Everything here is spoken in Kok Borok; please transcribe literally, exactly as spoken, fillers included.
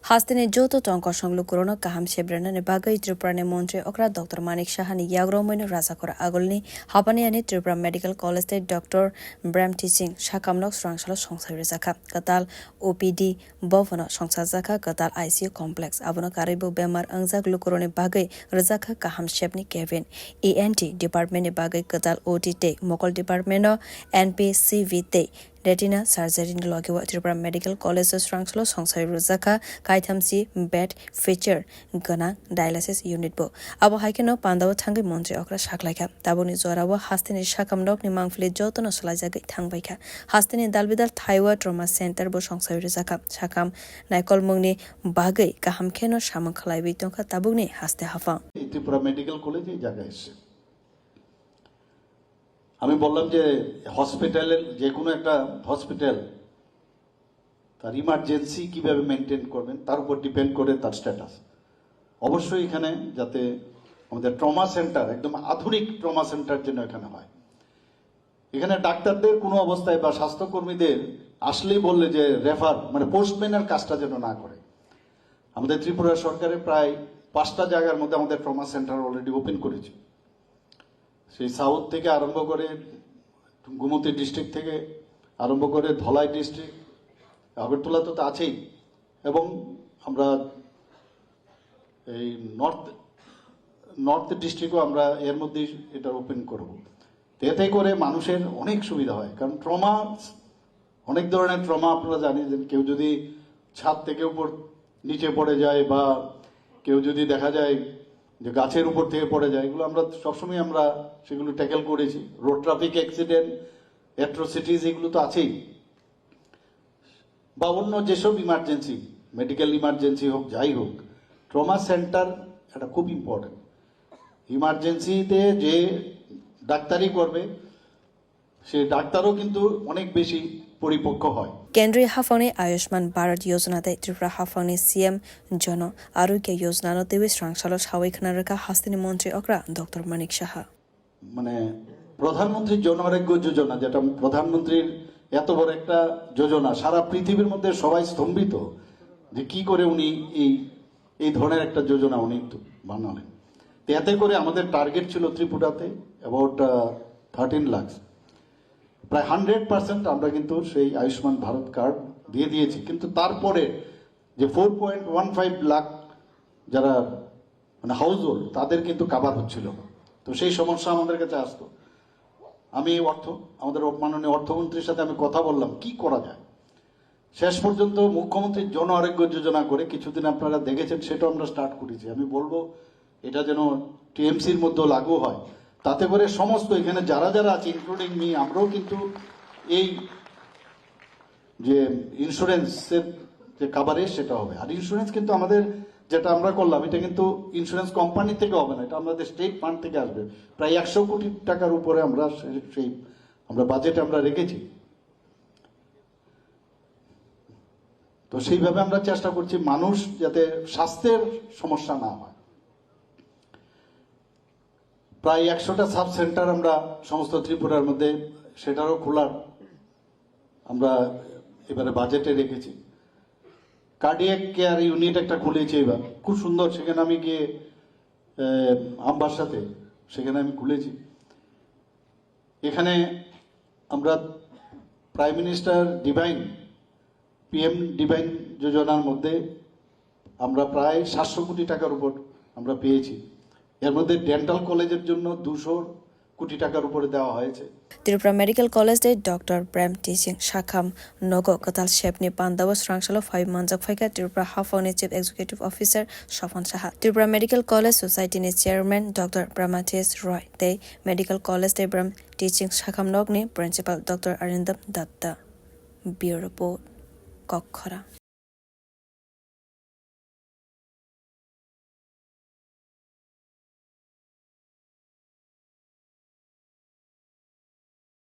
Hasteni joto tong kosong lukurokno kaham sebrenani bagwi Tripurani Montri okra Doctor Manik Sahani yagromoino Rajakora agulni Hapaniyani Tripura Medical College tei Doctor Brem Teaching sakamnok swrangsalo songsai rwjakha. Kwtal O P D bobono songsajak kha kwtal I C U complex. Abono karwibo bemar wngjak lukurokni bagwi rwjak kha kaham sepni cabin. E N T department ni bagwi kwtal O T tei mokol department o N P C V tei retina surgery ni logi o Tripura Medical College o swrangsalo songsai rwjak kha kaithamsi bed feature gwnang dialysis unit bo. Abo hai kheno pandao thangwi montri okra saklaikha. Tabukni jorao hasteni sakam nokni mangpili jotono swlaijagwi thangbaikha. Hasteni dalbidal thaiwa trauma center bo songsai rwjakha. Sakam naikolmungni bagwi kaham kheno samung khlaiwi tongkha tabukni haste haphang. Tripura Medical College এই জায়গায় এসছে। আমি বললাম যে হসপিটালের, যে কোনো একটা হসপিটাল তার ইমার্জেন্সি কিভাবে মেনটেন করবেন, তার উপর ডিপেন্ড করে তার স্ট্যাটাস। অবশ্যই এখানে যাতে আমাদের ট্রমা সেন্টার, একদম আধুনিক ট্রমা সেন্টার যেন এখানে হয়। এখানে ডাক্তারদের কোনো অবস্থায় বা স্বাস্থ্যকর্মীদের আসলেই বললে যে রেফার, মানে পোস্টম্যানের কাজটা যেন না করে। আমাদের ত্রিপুরা সরকারে প্রায় পাঁচটা জায়গার মধ্যে আমাদের ট্রমা সেন্টার অলরেডি ওপেন করেছি। সেই সাউথ থেকে আরম্ভ করে, গোমতী ডিস্ট্রিক্ট থেকে আরম্ভ করে ধলাই ডিস্ট্রিক্ট, আগরতলা তো, তো আছেই, এবং আমরা এই নর্থ, নর্থ ডিস্ট্রিক্টও আমরা এর মধ্যেই এটা ওপেন করব। তো এতে করে মানুষের অনেক সুবিধা হয়, কারণ ট্রমা, অনেক ধরনের ট্রমা আপনারা জানেন যে কেউ যদি ছাদ থেকে উপর নিচে পড়ে যায় বা কেউ যদি দেখা যায় যে গাছের উপর থেকে পড়ে যায়, এগুলো আমরা সবসময়, আমরা সেগুলো ট্যাকল করেছি। রোড ট্রাফিক অ্যাক্সিডেন্ট, অ্যাট্রোসিটিস, এগুলো তো আছেই, বা অন্য যেসব ইমার্জেন্সি, মেডিকেল ইমার্জেন্সি হোক, যাই হোক, ট্রমা সেন্টার এটা খুব ইম্পর্টেন্ট। ইমার্জেন্সিতে যে ডাক্তারি করবে, সেই ডাক্তারও কিন্তু অনেক বেশি পরিপক্ক হয়। Kendriya haphangni Ayushman Bharat Yojana tei Tripura haphangni C M Jan Arogya Yojana no twiwi swrangsalo sawi khna rwkha hasteni montri okra Doctor Manik Saha. মানে প্রধানমন্ত্রী জন আরোগ্য যোজনা, যেটা প্রধানমন্ত্রীর এত বড় একটা যোজনা, সারা পৃথিবীর মধ্যে সবাই স্তম্ভিত যে কি করে উনি এই, এই ধরনের একটা যোজনা উনি তো বানালেন। তো এতে করে আমাদের টার্গেট ছিল ত্রিপুরাতে অ্যাবাউট থার্টিন লাখ, প্রায় হান্ড্রেড পার্সেন্ট আমরা কিন্তু সেই আয়ুষ্মান ভারত কার্ড দিয়ে দিয়েছি। কিন্তু তারপরে যে four point one five lakh যারা মানে হাউস হোল্ড, তাদের কিন্তু কাভার হচ্ছিল না। তো সেই সমস্যা আমাদের কাছে আসতো। আমি অর্থ, আমাদের মাননীয় অর্থমন্ত্রীর সাথে আমি কথা বললাম কি করা যায়। শেষ পর্যন্ত মুখ্যমন্ত্রী জন আরোগ্য যোজনা করে কিছুদিন আপনারা দেখেছেন, সেটা আমরা স্টার্ট করেছি। আমি বলবো এটা যেন টিএমসির মধ্যে লাগু হয়, তাতে করে সমস্ত এখানে যারা যারা আছে, ইনক্লুডিং মি, আমরাও কিন্তু এই যে ইন্স্যুরেন্সের যে কাভারেজ, সেটা হবে। আর ইন্স্যুরেন্স কিন্তু আমাদের, যেটা আমরা করলাম, এটা কিন্তু ইন্স্যুরেন্স কোম্পানি থেকে হবে না, এটা আমাদের স্টেট ফান্ড থেকে আসবে। প্রায় একশো কোটি টাকার উপরে আমরা সে-, সেই আমরা বাজেট আমরা রেখেছি। তো সেইভাবে আমরা চেষ্টা করছি মানুষ যাতে স্বাস্থ্যের সমস্যা না হয়। প্রায় একশোটা সাব সেন্টার আমরা সমস্ত ত্রিপুরার মধ্যে সেটারও খোলার আমরা এবারে বাজেটে রেখেছি। কার্ডিয়াক কেয়ার ইউনিট একটা খুলেছি এবার, খুব সুন্দর। সেখানে আমি গিয়ে, আহ, আমবাসাতে সেখানে আমি খুলেছি। এখানে আমরা prime minister divine, PM divine যোজনার মধ্যে আমরা প্রায় সাতশো কোটি টাকার উপর আমরা পেয়েছি। এর মধ্যে ডেন্টাল কলেজের জন্য দুশো কোটি টাকার উপরে দেওয়া হয়েছে। Tripura Medical College tei Doctor Brem Teaching sakham nogo kwtal sepni pandao swrangsalo phai manjak phaikha Tripura haphangni Chief Executive Officer Sopon Saha, Tripura Medical College Society ni Chairman Doctor Brahmatis Roy tei Medical College tei Brem Teaching sakham nokni Principal Doctor Arindam Datta. Bureau Report, Kokkhora.